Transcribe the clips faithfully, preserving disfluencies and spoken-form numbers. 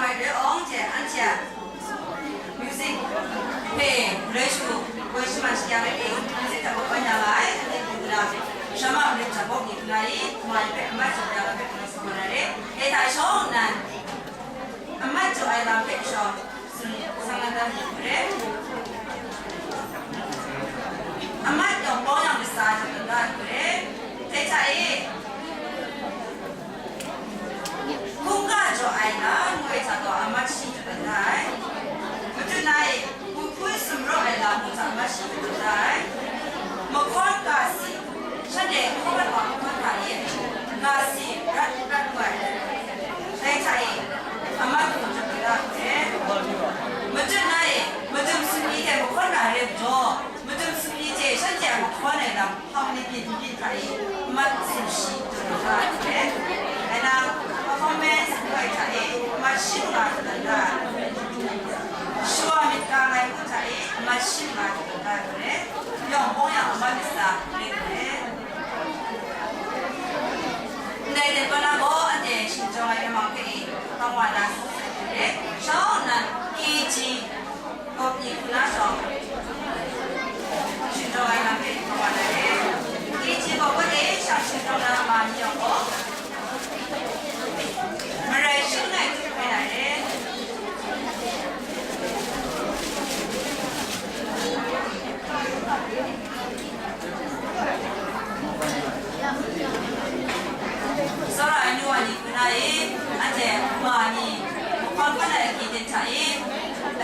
Ai rai awng hte anhte a music hpe galoi shu, galoi shaman shakya rai ting, music hta kaw kau ya nga ai, anhte hpung na, shama marit hta bawk ni hkra i, ma ni hpe amat jaw ya nga hpe hkra sa wa na re. Dai hta shawng nnan, amat jaw ai lam hpe shawng, tsun, sang na dan ni hkra. Amat yawng bawng yang latsa jaw dan da ai hkra. Dai hta e, Hkungga jaw ai lam ngu ai hta gaw amat shi jaw dat da ai. Matut na e, buhpun sumrawng ai lam mung hta amat shi jaw dat da ai. Mahkawn ga si, shanhte hkawm ai wa mahkawn hta e, ga si rat rat lu ai. Dai hta e, amat hkung jaw dat da ai. Matut na e, madum sumri hte mahkawn na re majaw, madum sumri hte shanhte a mahkawn ai lam, hpang ni byin byin hta e, amat sumshi jaw dat da ai hte, rai nna, performance ngu ai hta e, amat shi manga jaw dat da ai. Shawa myit ka ngai ngu hta e, amat shi manga jaw dat da ai hte, yawng bawng yang amat myit sa re ai hte. Ndai ten kaw na gaw, anhte shingtawng ai yamang hpe e, kang wa na sa sai hte, shawng nnan, K G, Kawp ni hku na shawng, shingtawng ai lam hpe hkawm wa na re. K G kawp kawp e shang shingtawng na ma ni yawng gaw, marai shangai hte hkoi na re. Tsawra ai nu wa ni hku na e, anhte ma ni, mahkawn hkawn ai agyi hta e,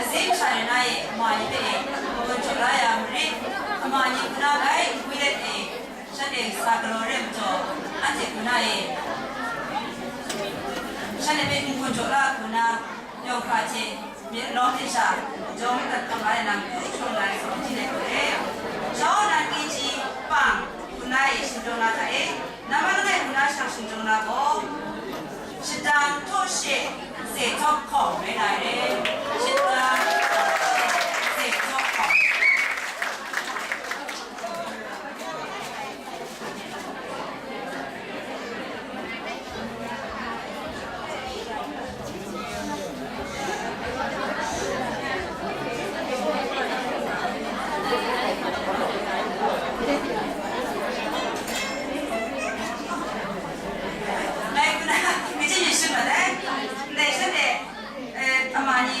azing masha ni na e, ma ni hpe e, n-gun jaw la ya marit, ama ni hku na bai n-wi let e, shanhte sa galaw re majaw, anhte hku na e, shanhte hpe n-gun jaw la hku na, yawng hkra hte, myit lawm hte sha, jawm madat kang ai lam, hkru hkrum na ai zawn, hti let gaw re. Shawng nnan K G pang, hku na e shingtawng na hta e, namman langai hku na shang shingtawng na gaw, shadang htaw she, ze htawp hkawng rai na re. Shadang htaw she, ze htawp hkawng. Ngai hku na, kaji myit shim mat ai. Ndai shanhte, eh, ama ni,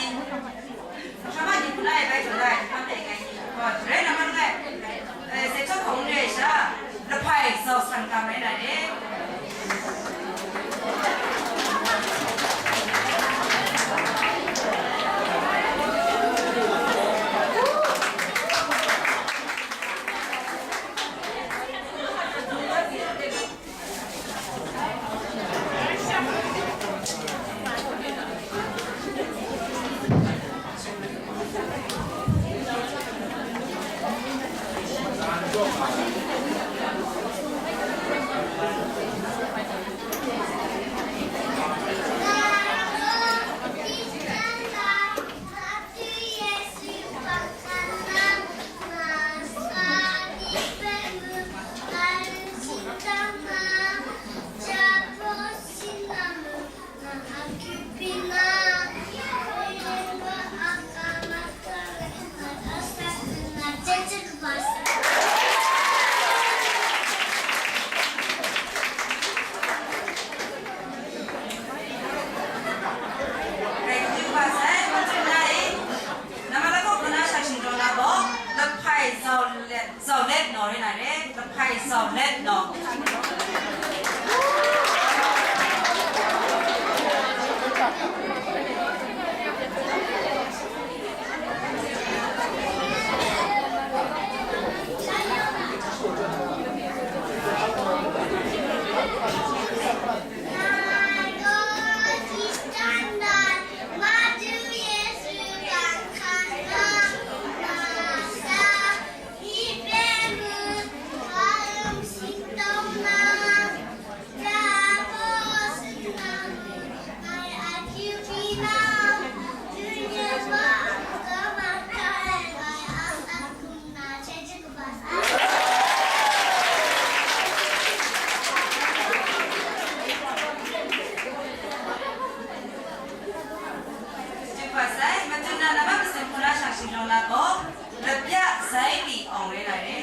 Wa sai, matut na nambat masin hkuna shang shingdawng na gaw, lapya sai li awng rai na re.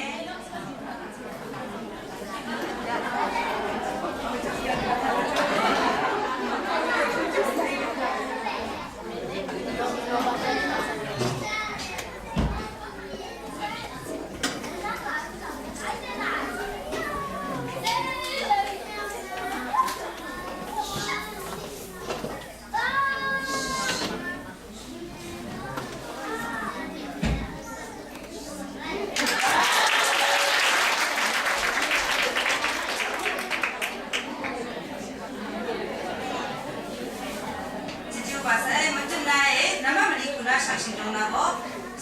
Chyeju wa sai, matut na e, nambat mali hkuna shang shingdawng na gaw,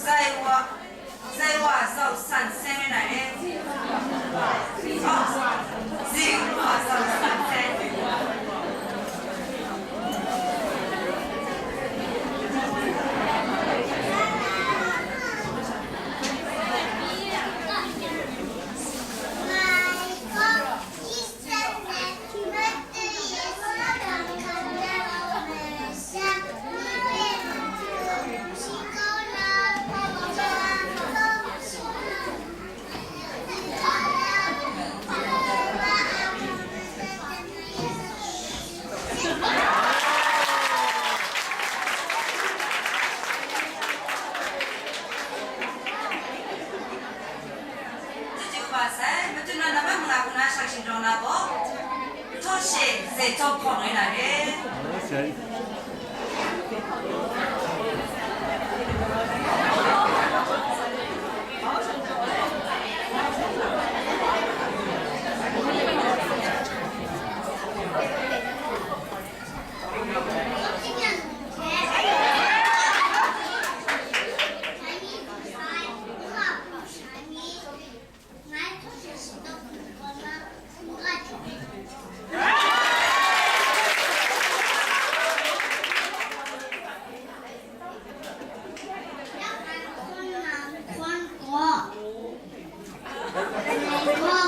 sai wa, sai wa zau san seng rai na re. Oh, zi wa zau san seng. Chyeju wa sai, matut na nambat manga hkuna shang shingdawng na gaw, Htawt she, ze tawp hkawng rai na re.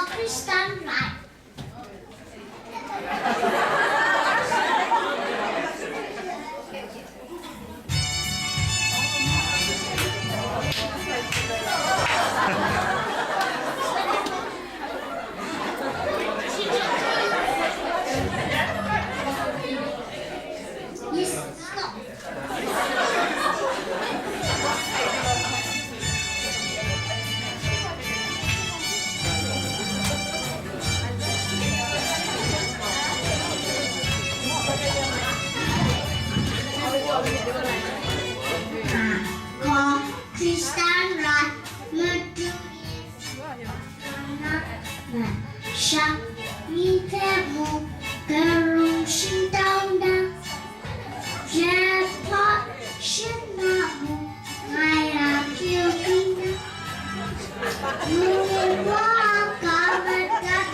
Christian life. Christian rai, madu Sha, ni hte mung, karun shingtau na, jahpawt shin na mung, ngai a kyu hpyi na, mung wa a ka madat,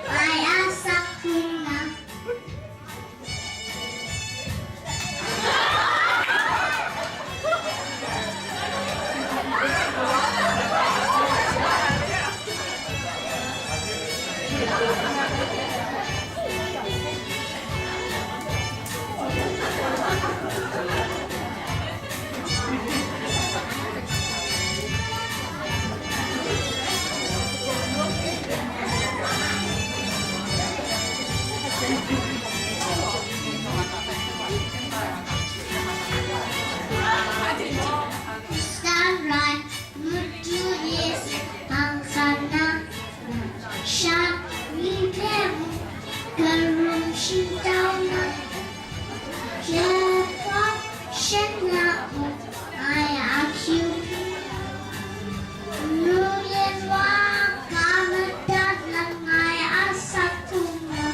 ngai a sak hkrung na. Christian rai, madu Yesu hpang hkan na, sha ni hpe mung, karun shingtau na, jahpawt shin na mung, ngai a kyu hpyi na, nu yin wa a ka madat langai a sak hkrung na,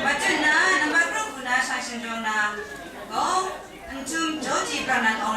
Machun na, nambat krum hkuna shang shingdawng na, gaw, ntum jaw ji pran na tawng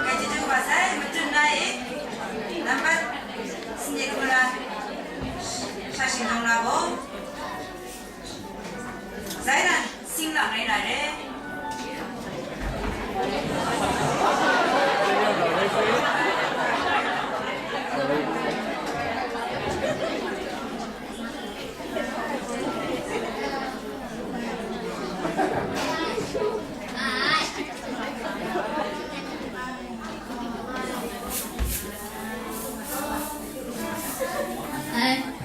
Gratitude wa sai, matut na e, nambat sanit hkuna, sha shingdawng na gaw, zai nan sing lang rai na re. Ai.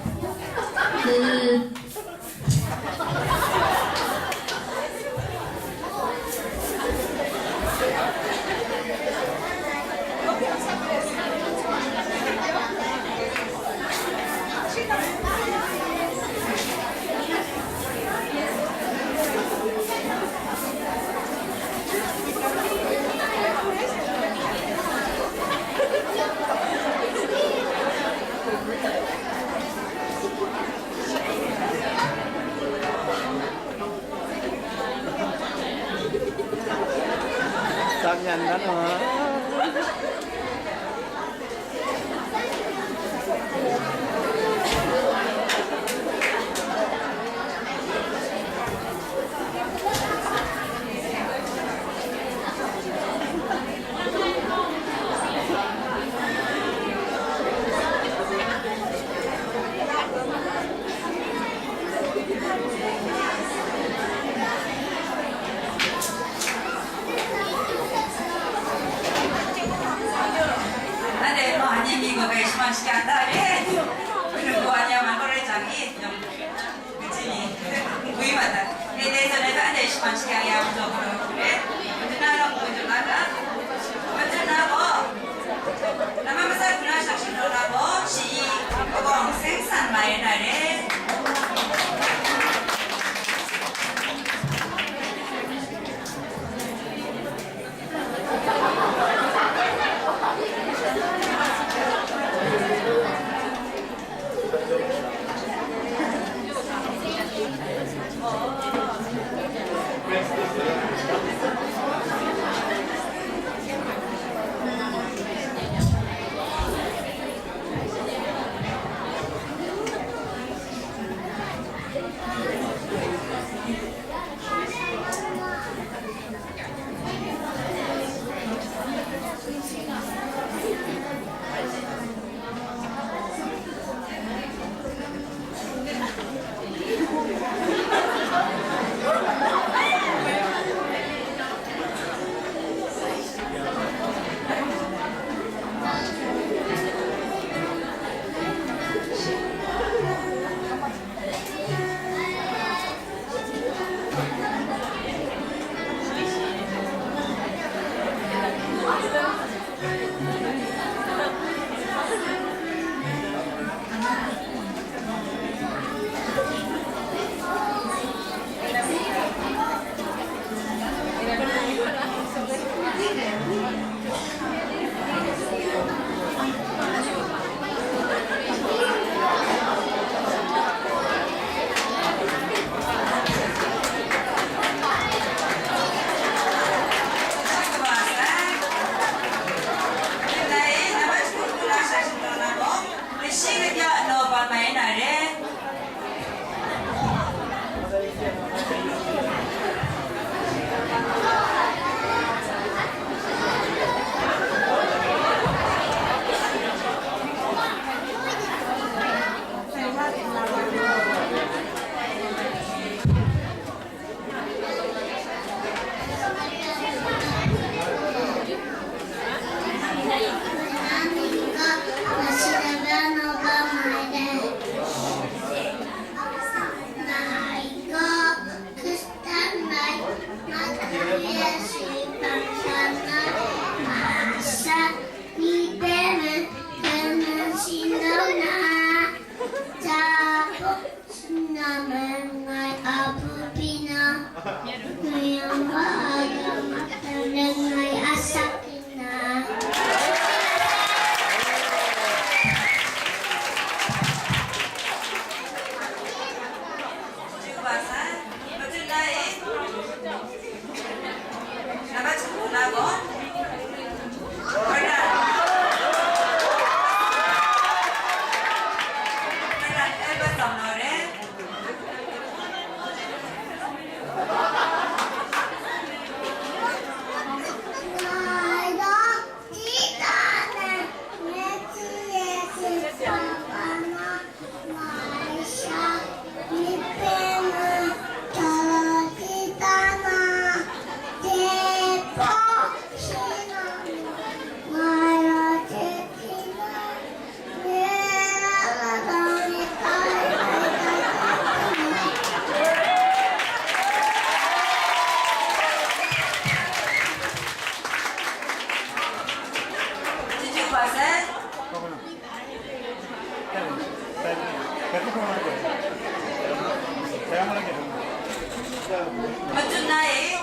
Matut na e,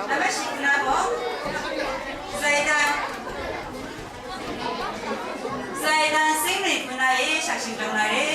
a mashi na gaw, zaidan, zaidan singri hpuna e shak shingtawng na re.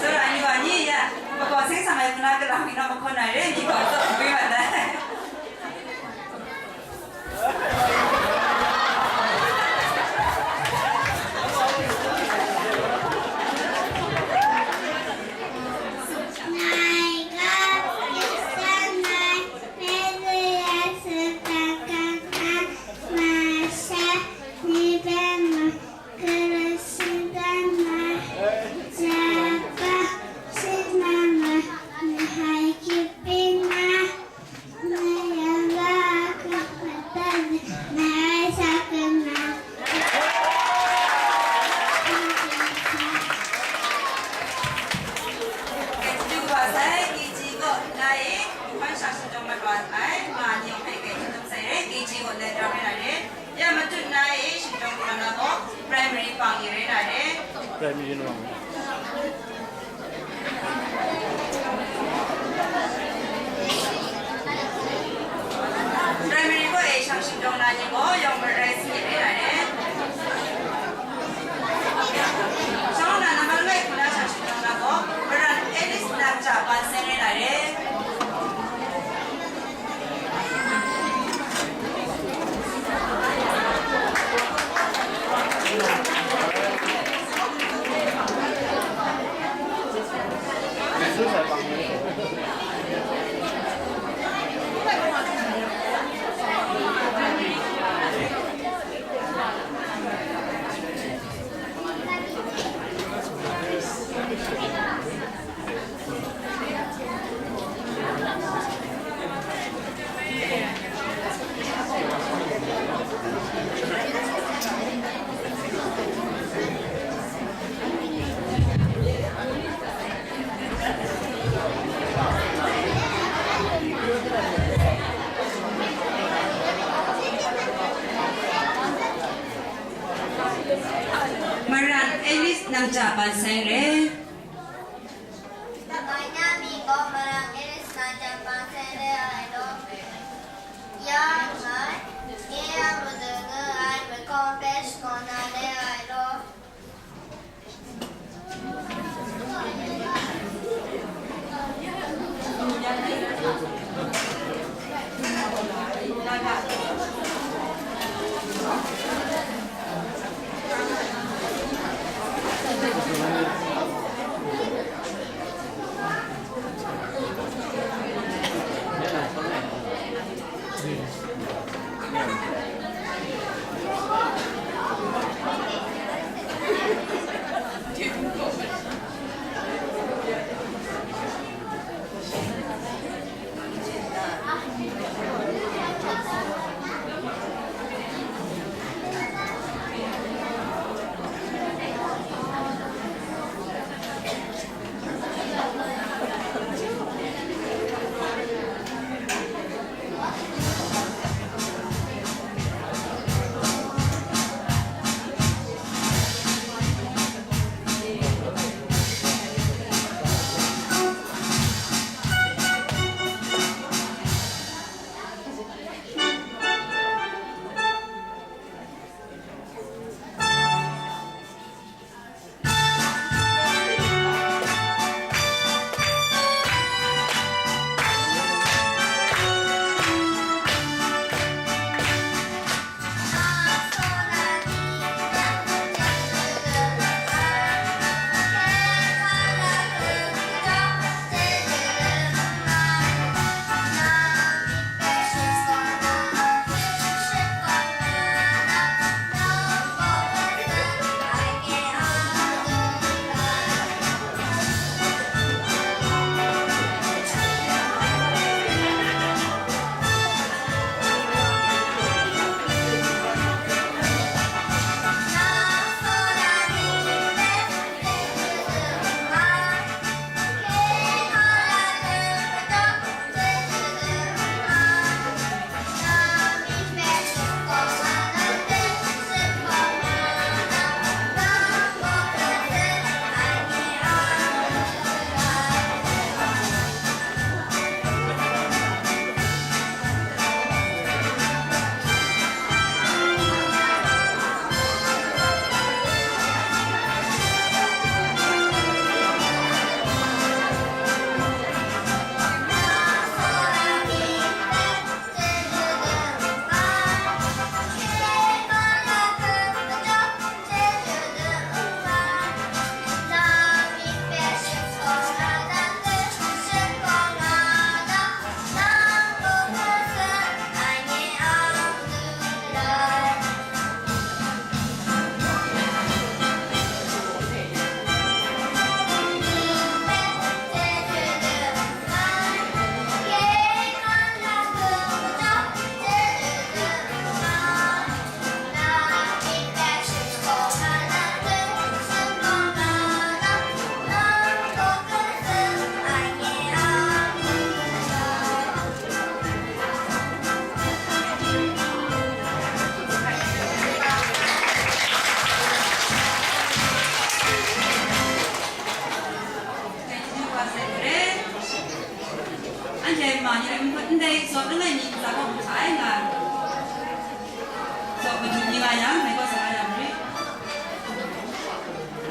Tsawra ni wa ni ya, makau seng sang ai hpuna kalang mi naw mahkawn ai re, mi gaw tsawp n gwi mat ai. Kaitu wa sai, K G kaw na e, hpan shang shingtawng mat wa ai, ma ni yawng hpe kaitu dum sai re, K G kaw let rau re na re. Ya matut na e, shingtawng hkra na gaw, primary pang ni re na re. Primary nawng. Primary kaw e shang shingtawng na ni gaw, yawng marai si re na re. Shanglawt na nambat langai hku na shang shingtawng na gaw, Maran Alice Namja Panseng rai na re. Maran Alice Namja Panseng re. Tabai na mi gaw Maran Alice Namja Panseng re ai law. Ya nngai, nye a madu ngu ai makau hpe shakawn na re ai law.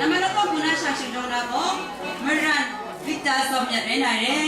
Nama lakau hku na sha shingdawng na gaw, Maran Victor Zawmyat rai na re.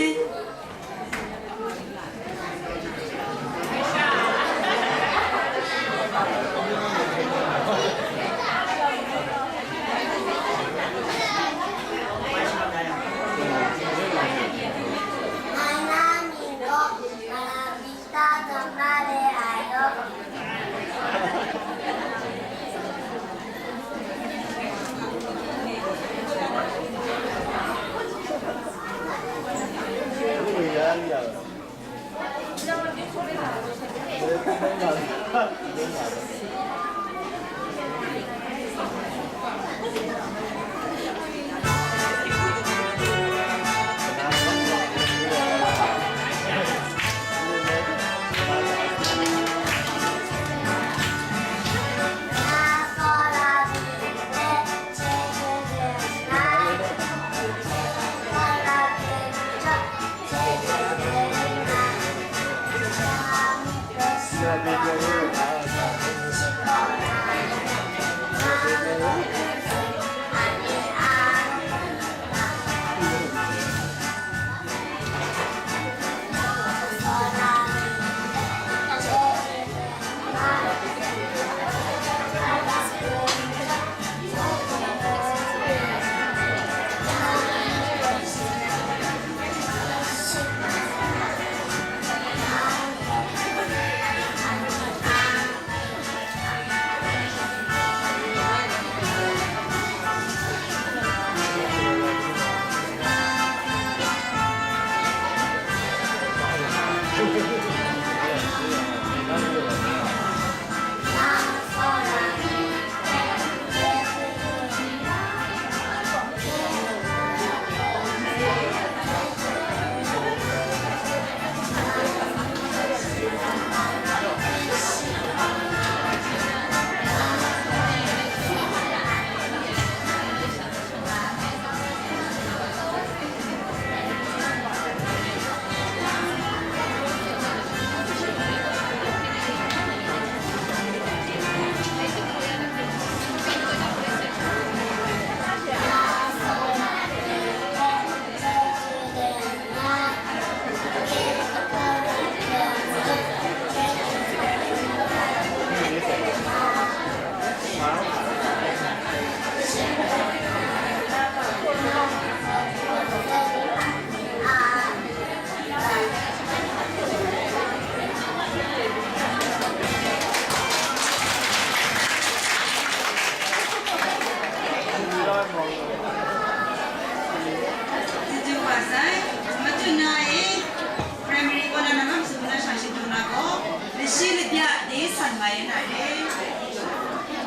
Primary kaw na namam sung na sha shadung na gaw, lashi labya de san mai na re.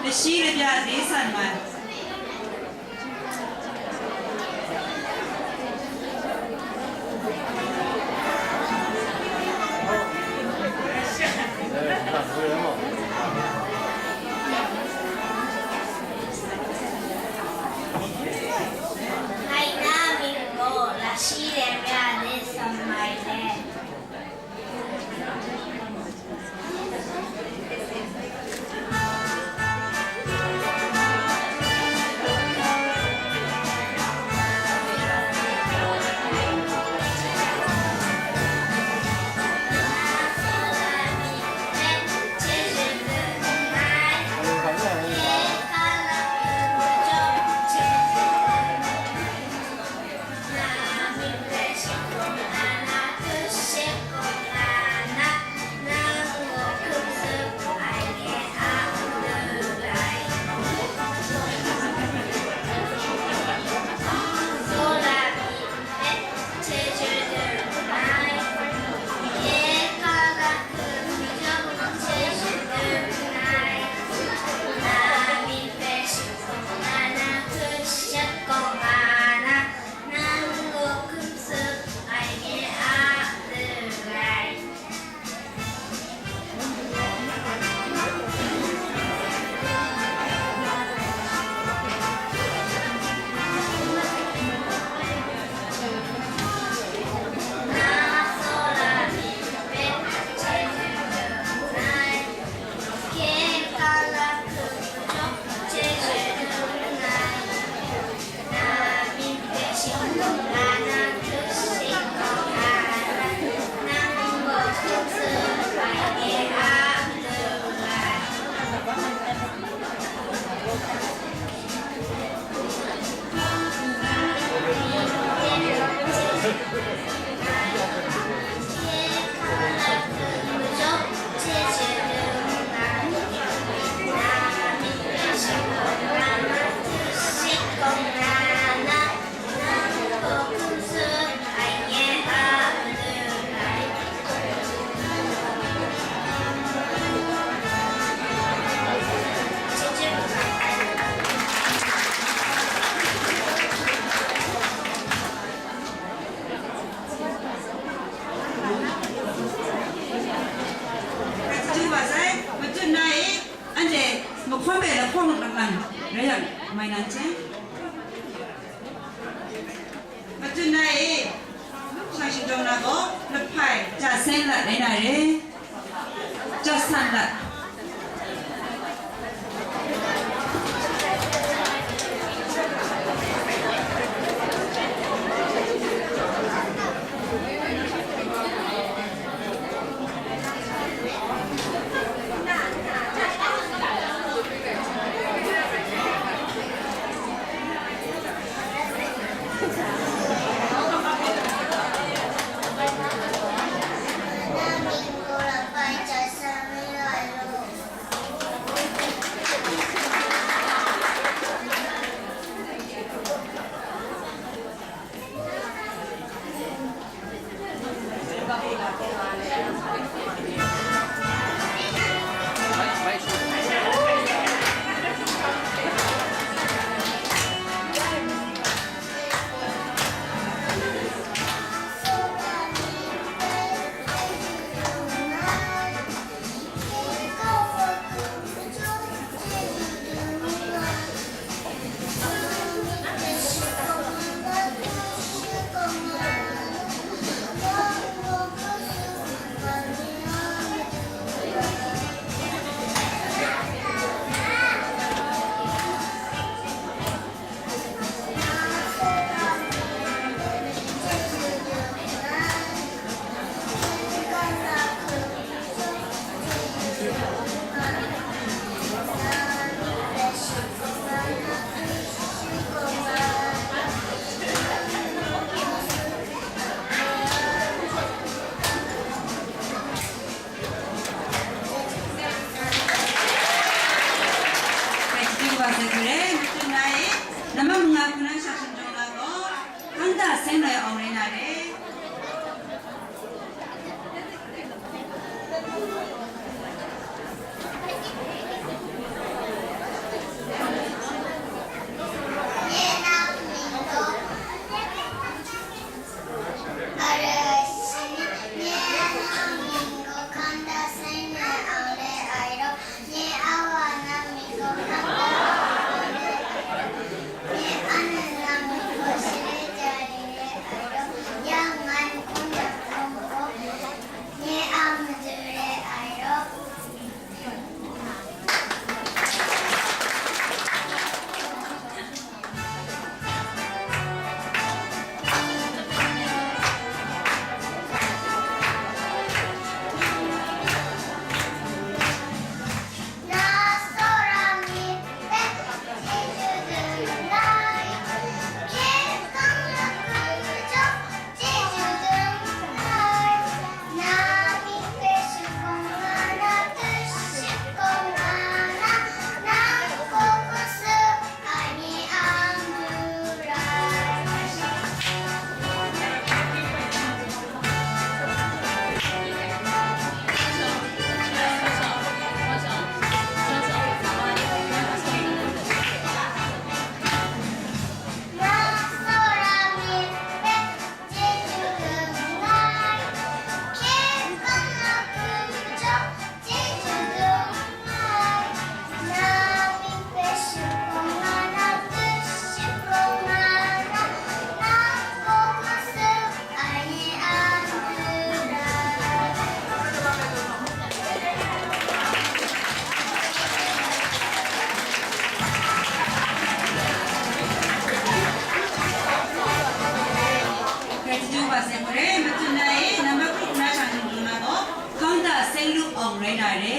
Lashi labya de san mai. Ngai na mying gaw lashi labya de san mai le. Nanhte, matut na e, shang shingdawng na gaw, lahpai, ja seng lat rai na re, ja san lat. Gratitude wa sai hkore, matut na e, number group na shang shing dun na gaw, Khaungta Senglup Awng rai na re.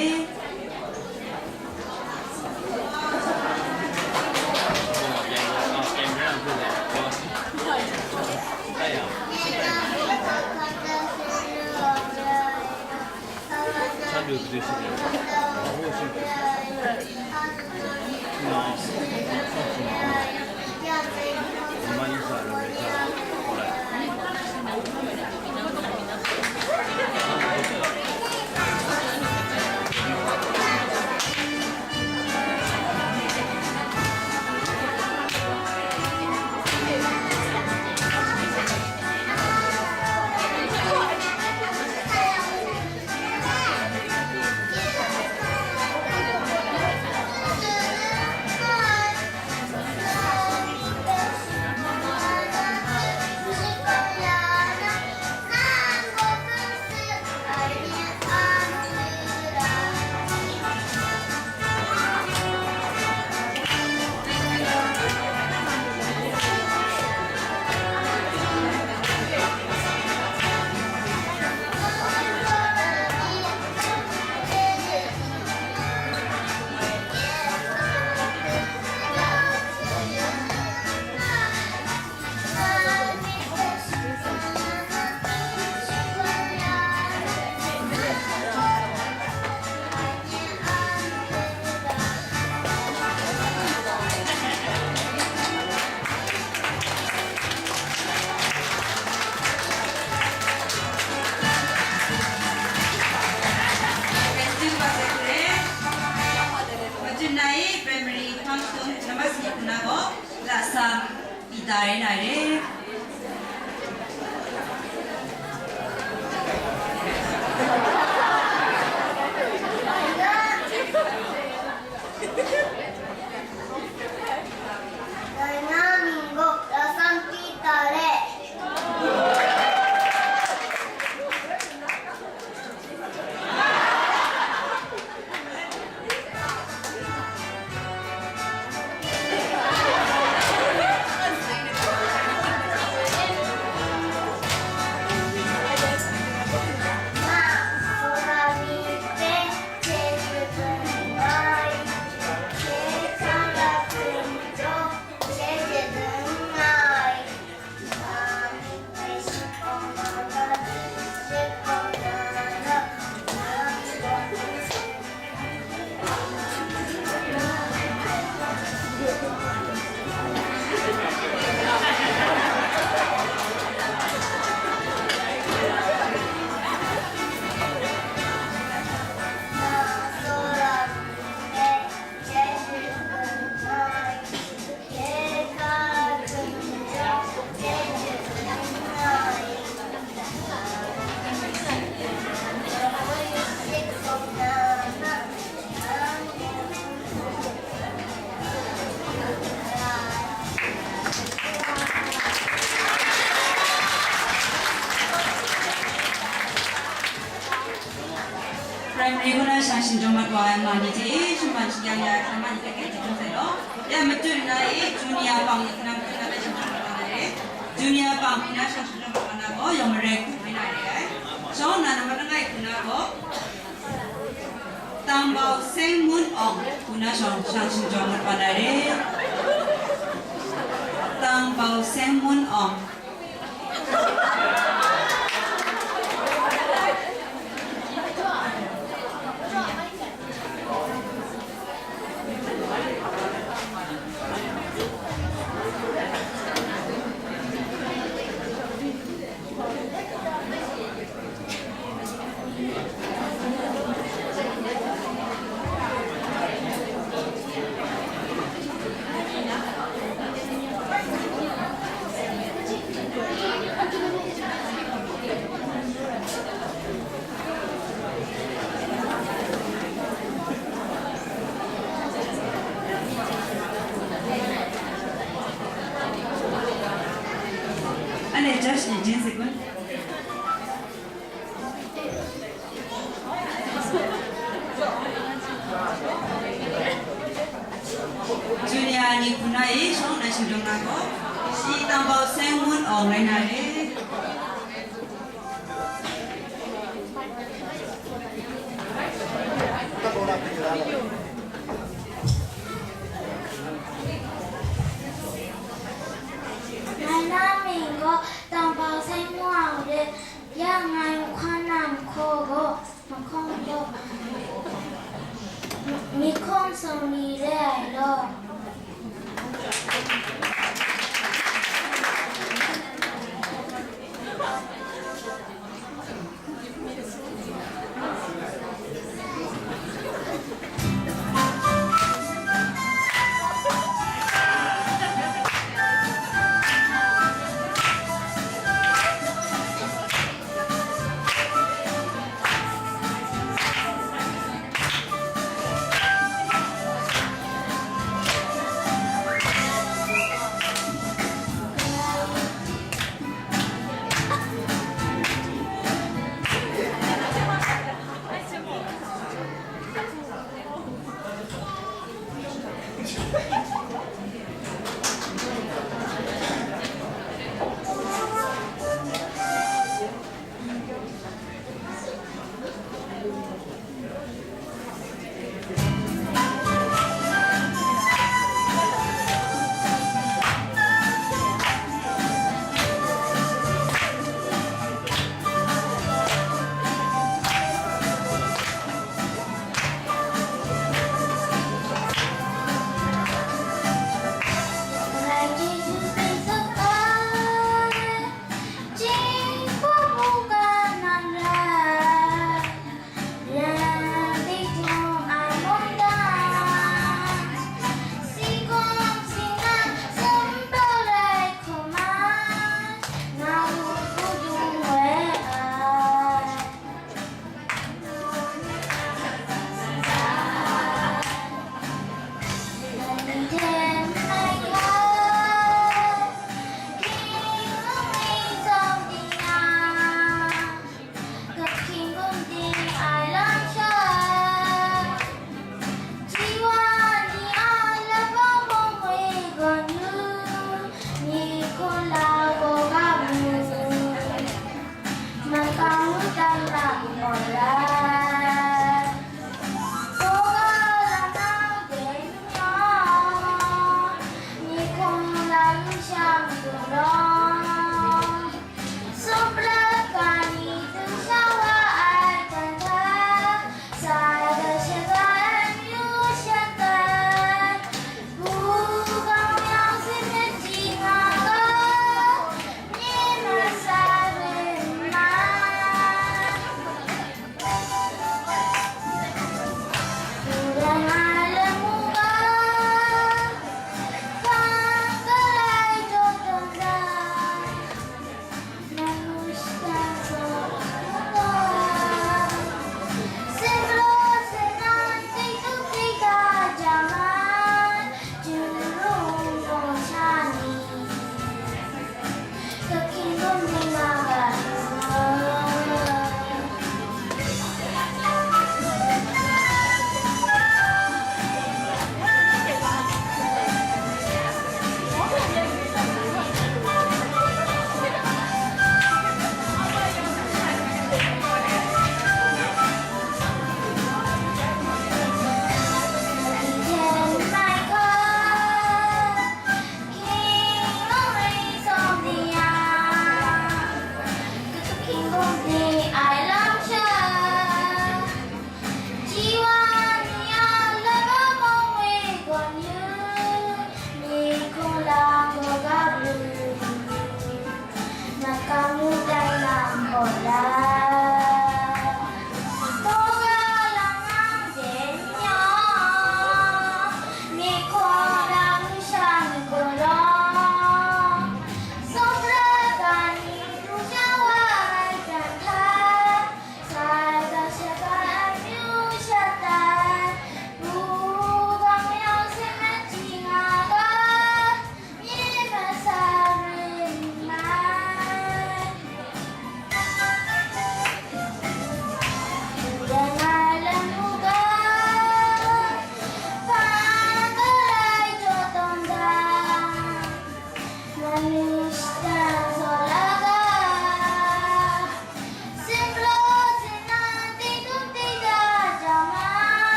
Sa pyi da rai na re. Dai na mying gaw, lasam pyi da re. Primary kaw na shang shingjawng mat wa ai ma ni hte e, shingman shing-yang ya ai hkra ma ni hpe hkyen hte hkrum sai law. Ya matut nna e, junior pang ni hkra hkra hkra hkra shingjawng mat wa na re. Junior pang hkra shang shingjawng mat wa na gaw, yawng marai hku rai na re ai. Shawng nnan number langai hku na gaw, Tangbau Seng Mun Awng hku na shawng shang shingjawng mat wa na re. Tangbau Seng Mun Awng. Allez, Josh, ni jin se kun. Junior ni hku na e, shawng nnan shingjawng na gaw, shi Tangbau Seng Mun Awng rai na re. Ngai na mying gaw Tangbau Seng Mun Awng re, ya ngai nhkwan na nhkaw gaw, Mahkawng gaw, mi hkawng sung ni re ai law. Kola koga mu, makang utang na kola. Koga lanang de nyo, ni kong la yu shang yu long. Supra kani tu shawa ai tan ta, sai da shaka yu shaka.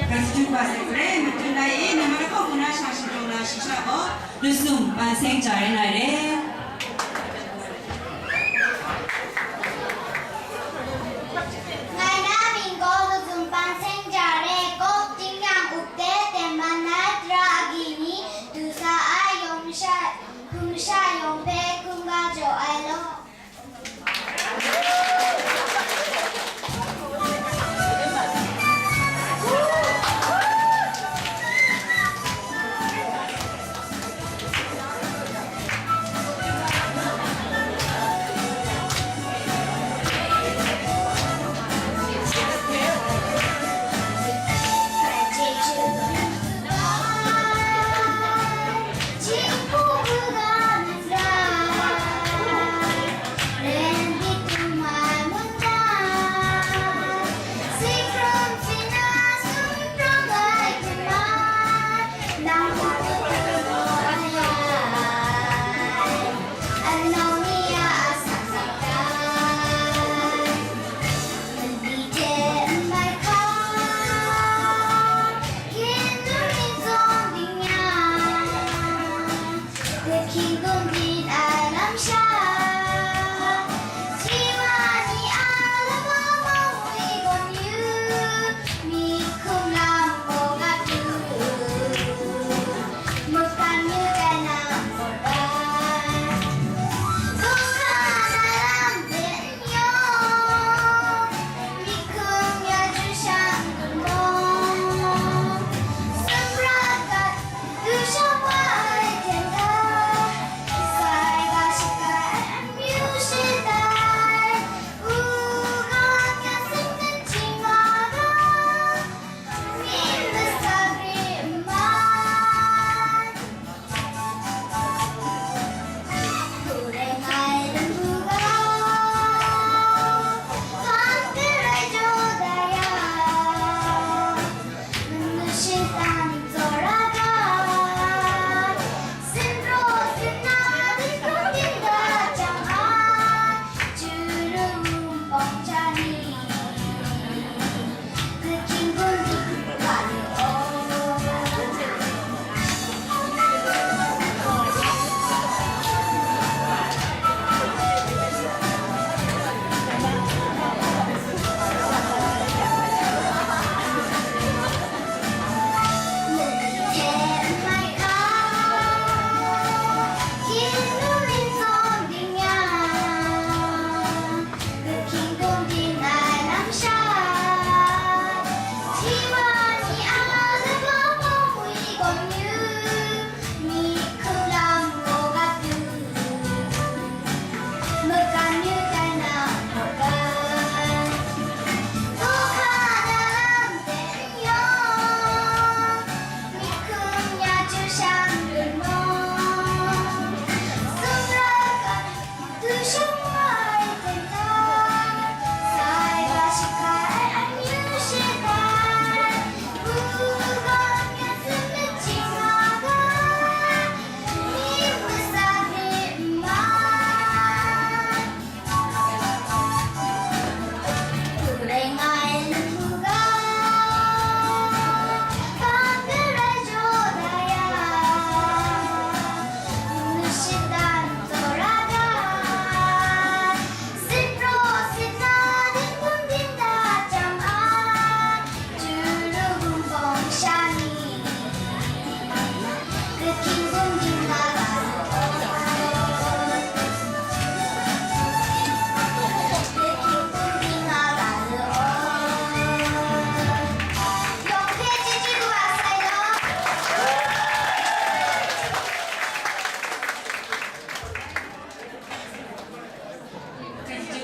Gratitude ba sai grai, matun ai e, namara kaw kuna sha shadong na shisha gaw, lusum panseng ja rai na re. Ngai na mying gaw lusum panseng ja re, kawp ting yang up de, ten man ai tara agyi ni, du sa ai yawng masha, hpung masha yawng hpe hkungga jaw ai law.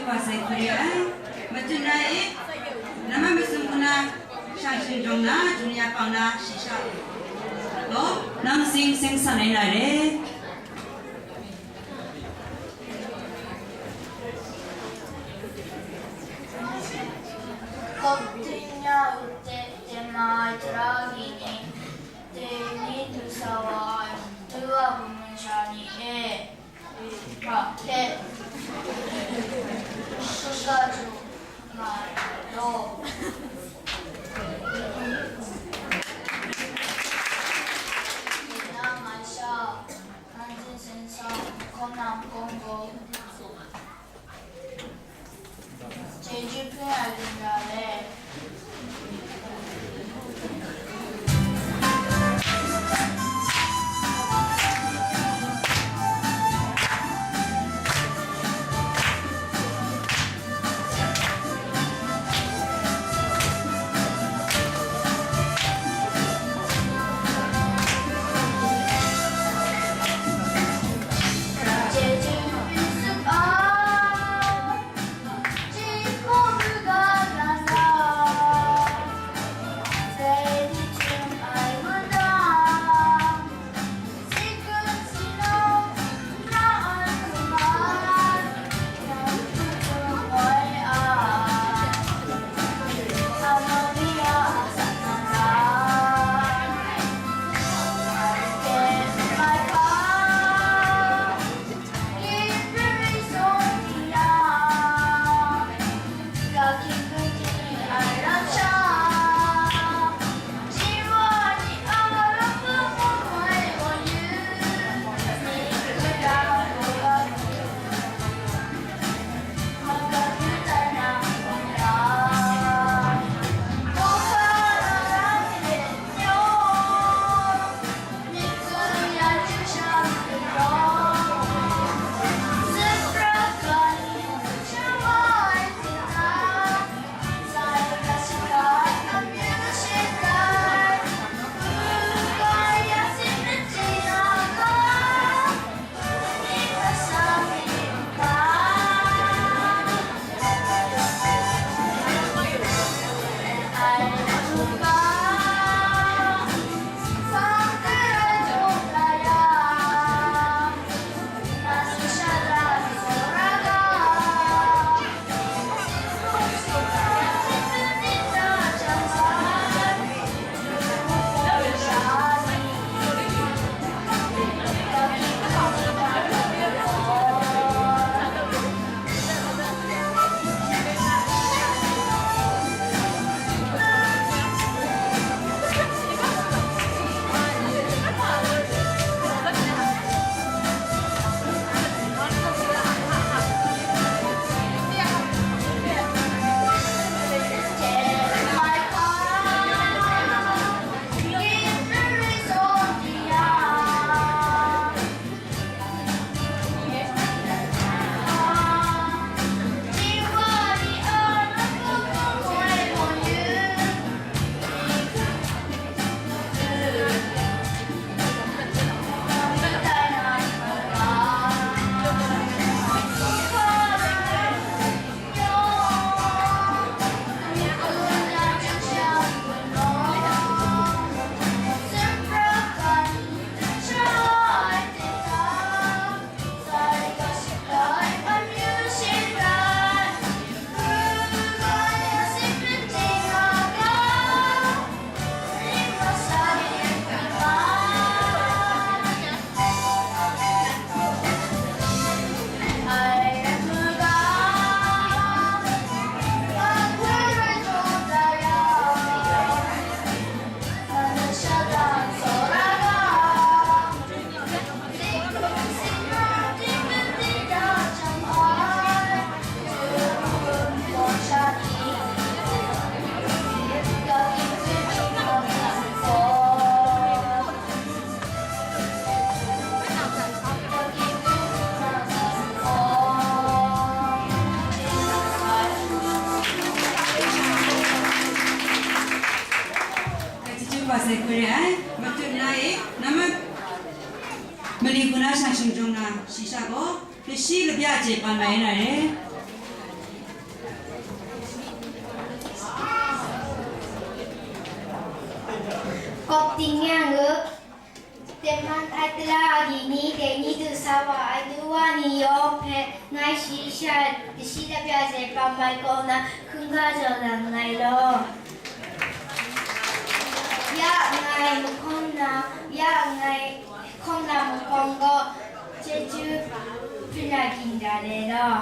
Wa sai hkuri ai, matut na e, nama masum kuna, shang shing jong na, jung ya pang na, shisha. Lo, nang sing sing san ai na re. Kop ting ya u te, te mai tara gi ni, te ni du sa wa ai, du wa bu masha ni e. Hpa hte shut ga ju nga law. Nang ngai sha, nang hte sin sa hkawm na makawng gaw, chyeju hpring ai lung ra le. Gratitude wa sai hkoi re ai, matut na e, nama mali hku na shang shing jawng na, shi sha gaw, lashi labya chye pan mai na re. Tingnyang u, tengman ai tara agyi ni, dai ni du sa wa ai nu wa ni yawng hpe ngai shayi sha, dashi lapya hte bam ai kaw na hkungga jaw na nngai law. Ya ngai mahkawng na, ya ngai hkawng na mahkawng gaw, chyeju hpring na ginra le law.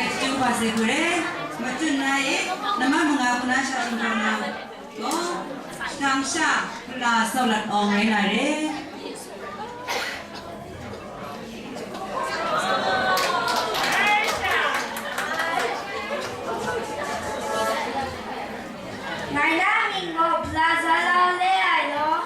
Machun wa se gure, machun na e, nama manga kuna sha sung na. Gaw, shadang sha, hpala sau lat awng rai na re. Ngai na mying gaw Blazala le ai law.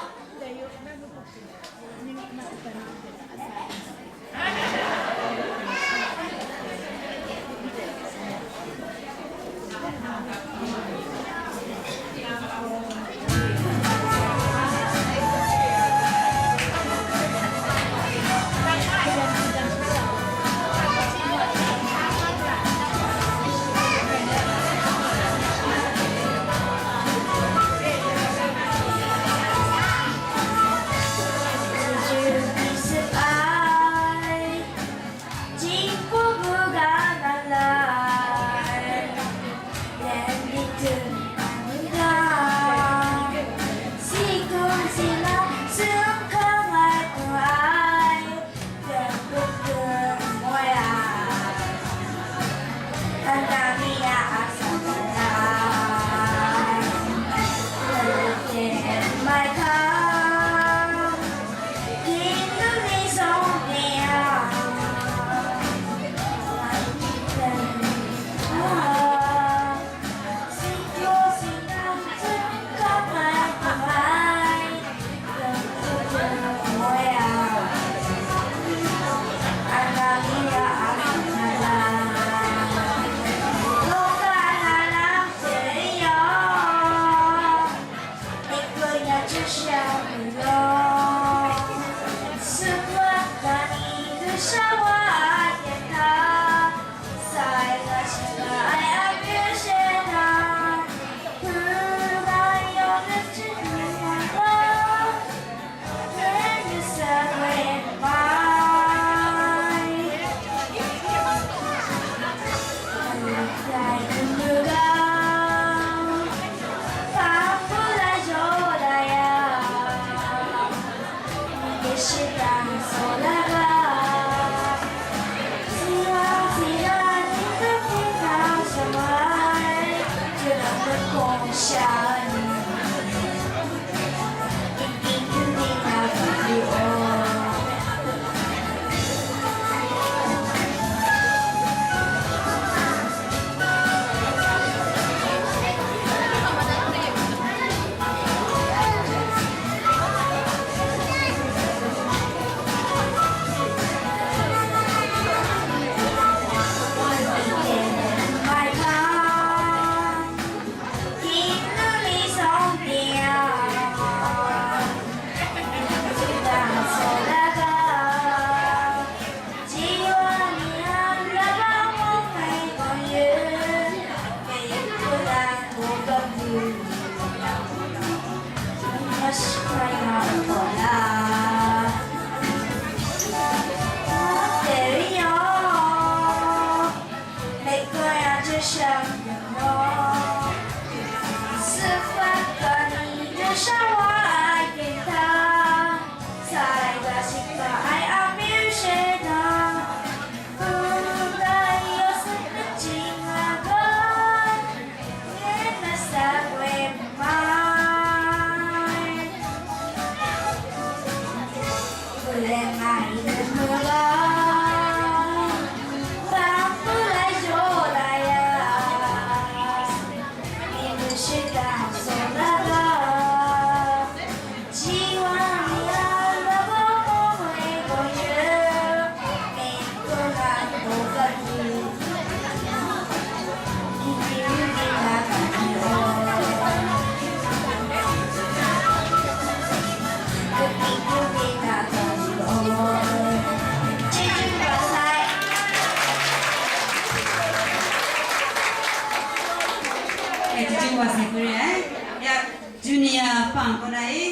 Kei chyeju wa sai hkru re ai. Ya, Junior pang kaw na e,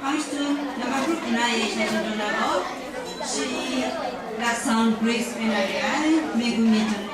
pang shatu number group na e, sha sha na gaw, shi Laksang Grace rai na re ai, me gu mi jang.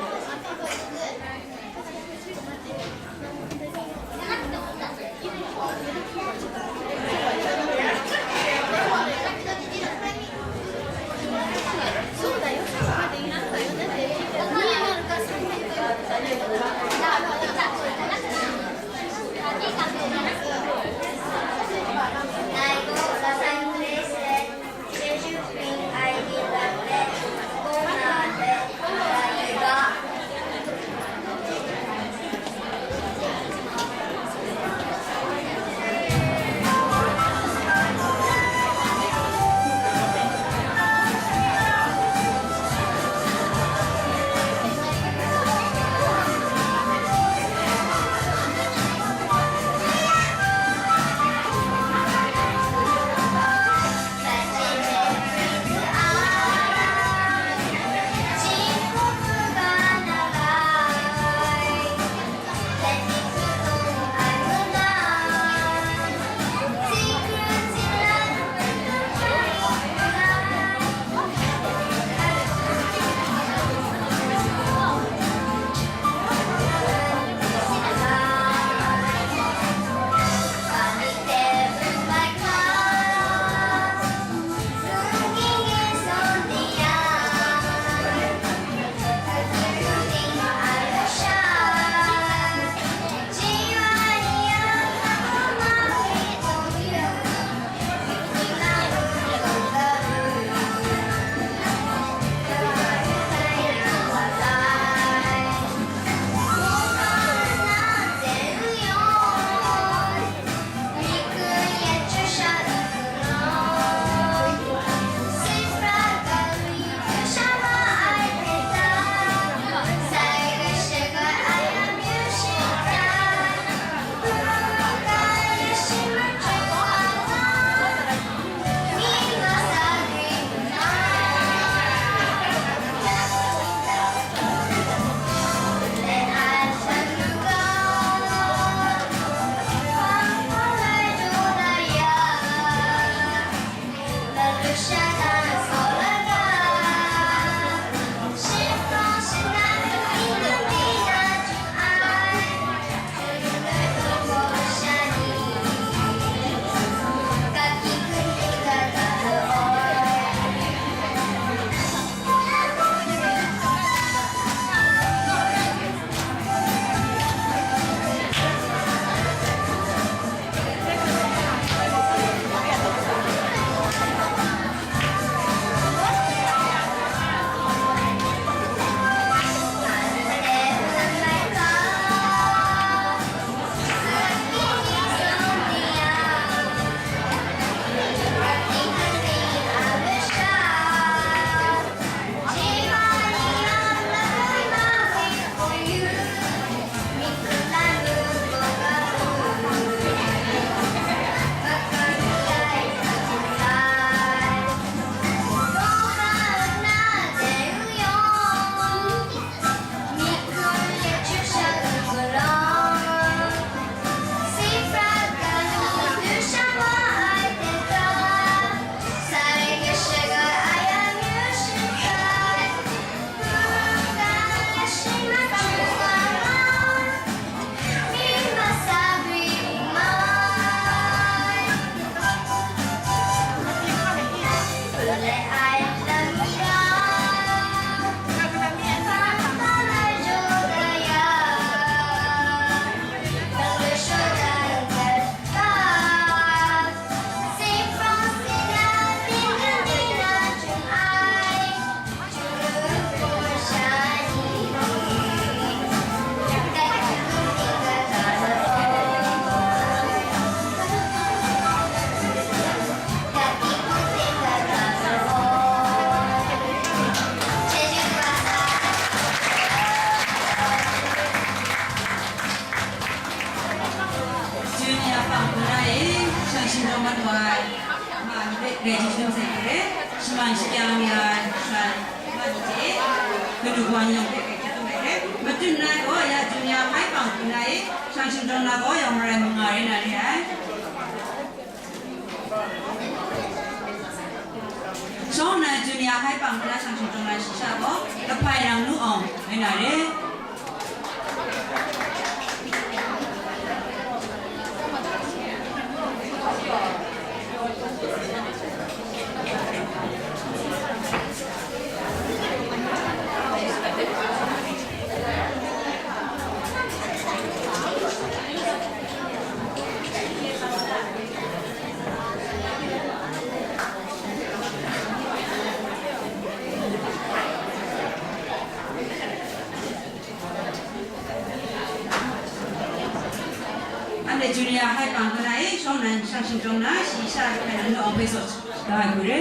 Ya, shan, ma ni je, kanu wa ni yawng hpe hkrit hkrit hkrit hkrit, matut na gaw, ya, Jun Ya Hkai Pang hku na e, shang shingtawng na gaw, yawng marai manga rai na re ai. Shawng nnan Jun Ya Hkai Pang hku na shang shingtawng na shayi sha gaw, Lahpai Nang Nu Awng rai na re. Anhte Jun Ya Hkai Pang hku na e, shawng nnan shang shingtawng na shayi sha Lahpai Nang Nu Awng hpe zaw da ai hku re.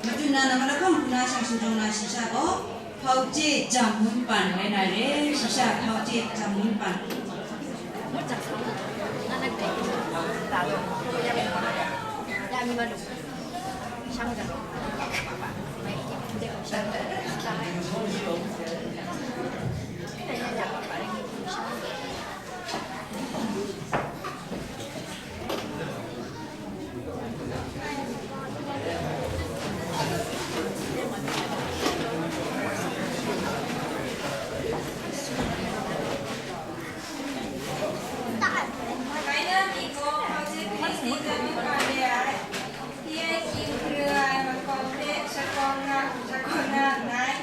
Madu na nama lakam hku na shang shingtawng na shayi sha gaw, Hpau Chye Jam Mun Pan rai na re, shayi sha Hpau Chye Jam Mun Pan. Bai na mi gaw Hpau Chye Hping Singlet Mun Pan re ai. P I C hkru ai mahkaw hpe shakawn nga, shakawn nga nngai.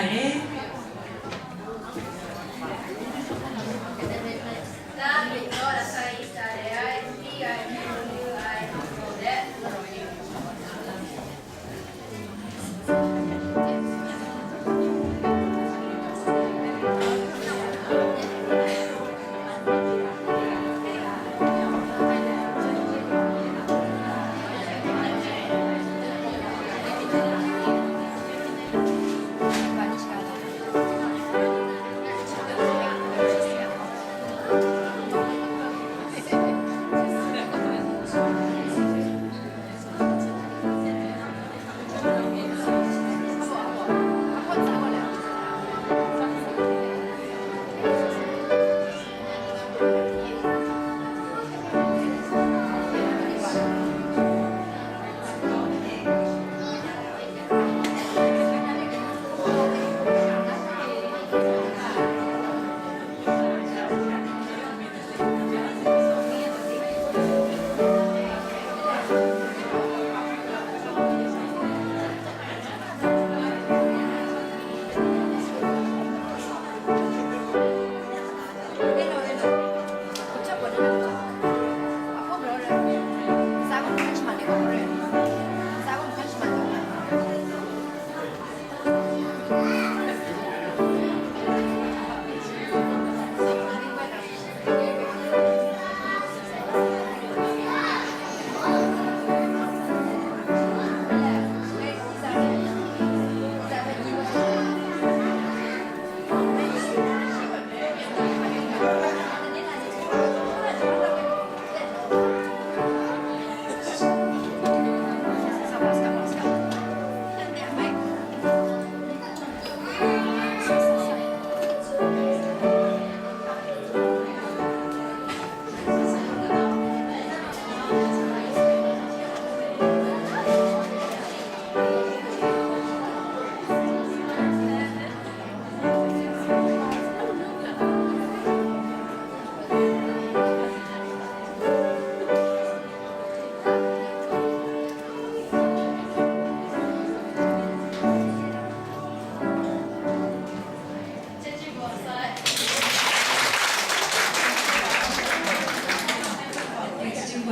re. Executive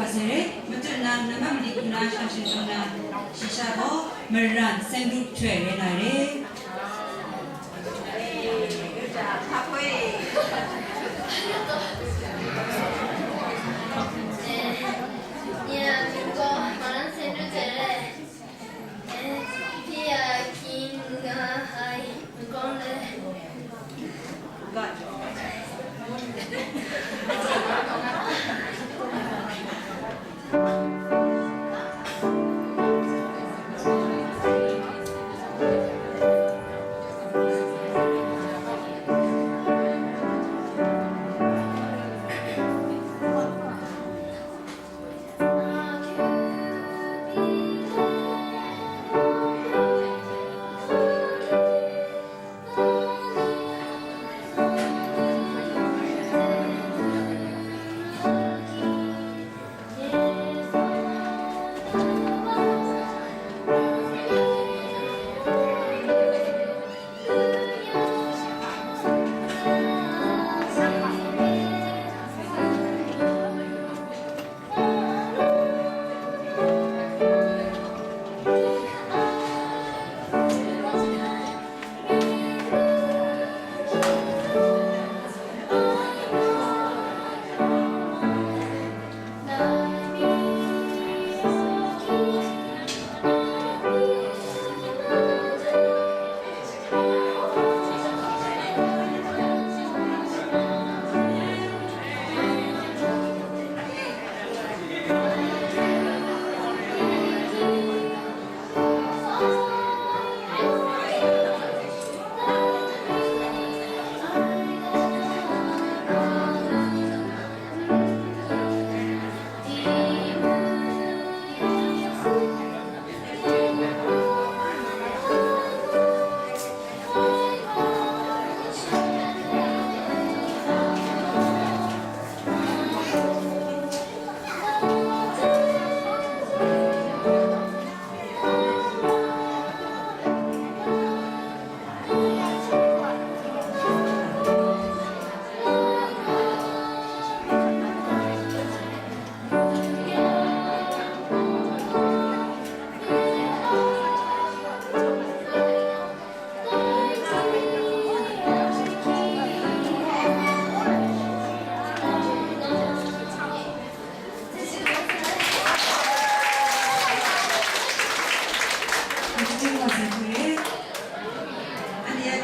Secretary, matut nang na mam dik na sha shin shawng na, shisha gaw, maran, sengrup htoi rai na re.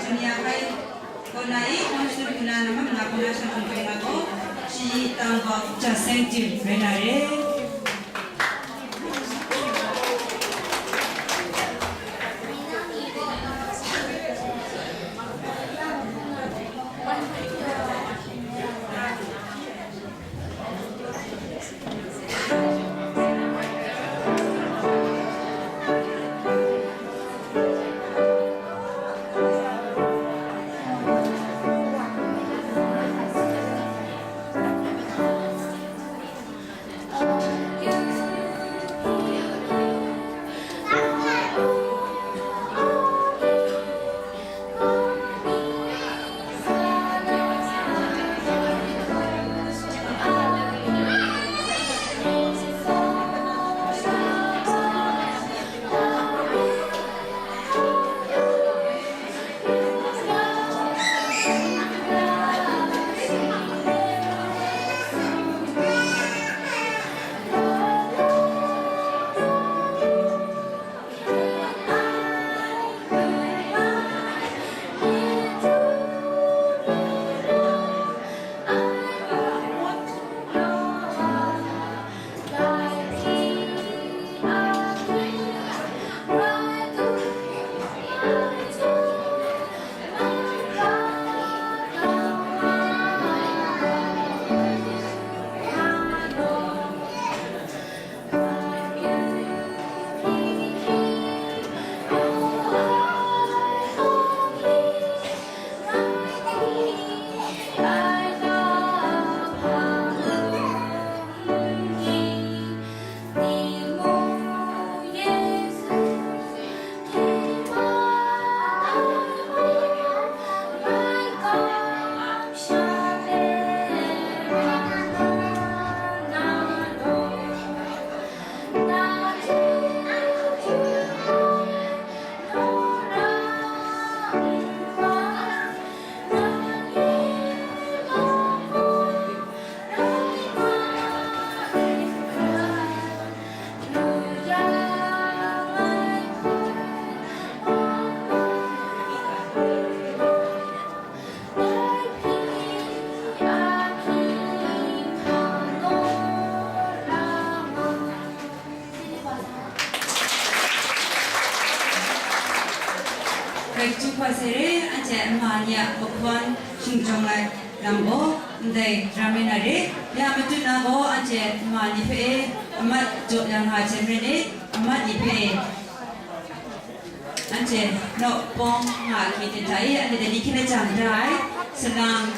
Junior High kaw na i, Hkawng Shadum Hpung Na nambat manga hpung na shang hkungdawng na gaw, Shayi Tang Bau Jahseng Tim rai na re. Grai chyeju hpa sare, anhte a ma ni a mahkawn shingjawng ai lam gaw ndai ram rai na re. Ya matut na gaw anhte a ma ni hpe e, amat jaw ya nga ai hte maren e, amat ni hpe e, anhte naw pawng nga hkye ten hta e, anhte dai ni hkyen lajang da ai, salang,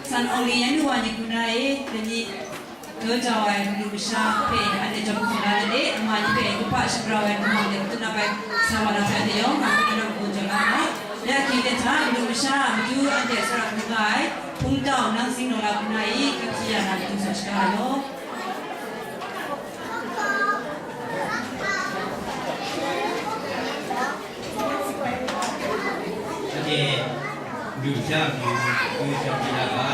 San Aung Li yan yu wa ni hku na e, dai ni daw jau ai madu masha hpe anhte jawm hkawm la let e, ama ni hpe kaba shagrau ai lamang de matut na bai sa wa na hpe anhte yawng nga hku na rawt jaw la ai. Ya hkye ten hta, madu masha, madu anhte tsawra hkrum nga ai, Hpung Tau Nang Sing Naw La hku na e, kap hti ya na matu sa shaga ai law. Anhte lu sha pyi, lu sha pyi na ga,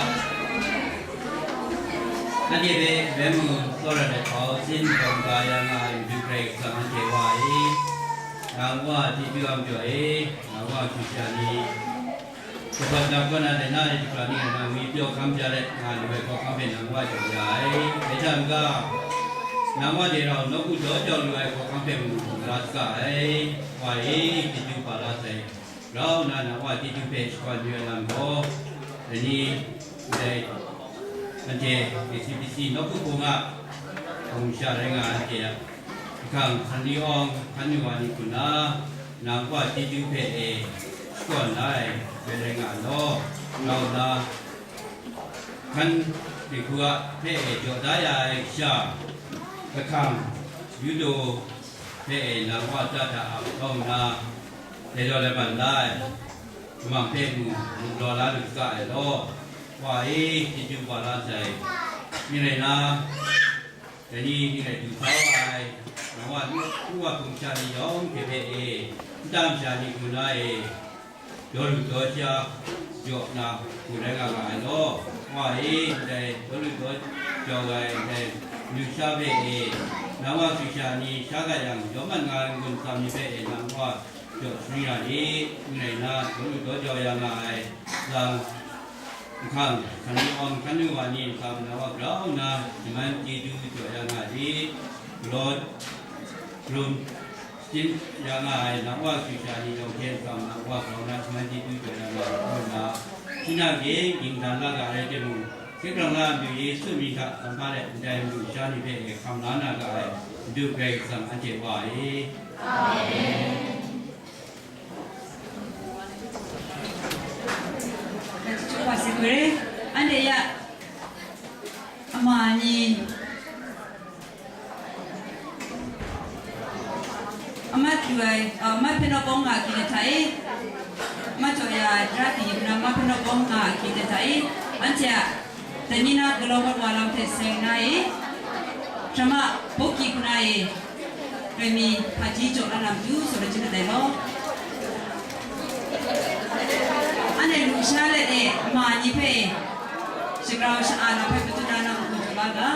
anhte hpe bai mu tsawra ai hkau sin gawm ga ya nga ai matu Karai Kasang anhte Wa e, nang Wa chyeju a majaw e, nang Wa shu sha ni, Shakawn na kaw na de na e shapra ni e nang ngwi pyaw hkam ja let nga lu ai hkawhkam hpe nang wa jaw ya ai. Dai hta n-ga, nang wa de rau nawku daw jau lu ai hkawhkam hpe mung hkum la saga ai. Wa e, chyeju pa la sai. Grau nna nang wa chyeju hpe shakawn yu ai lam gaw, dai ni ndai anhte A C P C nawku hpung a hpung sha rai nga ai anhte a Ahkang hkan ri awng hkan yu wa ni hku nna, nang Wa chyeju hpe e shakawn la ai rai rai nga law, grau nna, hkan hkrighku a hpe e jaw da ya ai kasha, ahkang Yudo hpe e nang Wa chya hta ap kau nna, dai jaw lai man la ai, kamang hpe mu, mu galaw la lu saga ai law, Wa e, chyeju wa la sai. Ning rai nna, Dai ni ning rai du sa wa ai, nang wa nu, nu wa hpung sha ni yawng hte hpe e, nta masha ni hku na e, daw lu daw sha jaw na, hku rai nga nga ai law, Wa e, ndai daw lu daw jau ai ndai madu sha hpe e, nang wa shu sha ni sha gat yang, yawng mat nga ai n-gun tsam ni hpe e, nang wa Jaw shangra ni, n rai na, daw lu daw jau ya nga ai, lam, nhkang, hkan nu awng, hkan nu wa ni, nkau na wa grau nna, shaman chyeju jaw ya nga ni, galaw, rum, shajin ya nga ai, na wa shisha ni yawng hte nkau na wa grau nna, shaman chyeju jaw ya nga ai, nna, shi na ge, ging dan la ga ai rai timung, Hkye hkrang la myu Yesu mying hta kamhpa let ndai myu sha ni hpe hkam la na ga ai Madu Karai Kasang anhte Wa e. Amen. Anhte ya ama ni Amat lu ai, uh, amat hpe nawk bawng nga hkyi let hta e, amat jaw ya ai tara hkyi hpyi na, amat hpe nawk bawng nga hkyi let hta e, anhte a dai ni na galaw mat wa lam hte seng na e, hkrama bawng hkyi hku na e, rai mi hpaji jaw la na matu, sa la chyu dat ai law. Anhte lusha let e, ama ni hpe shagrau sha-a na hpe patut na nang hku la ga.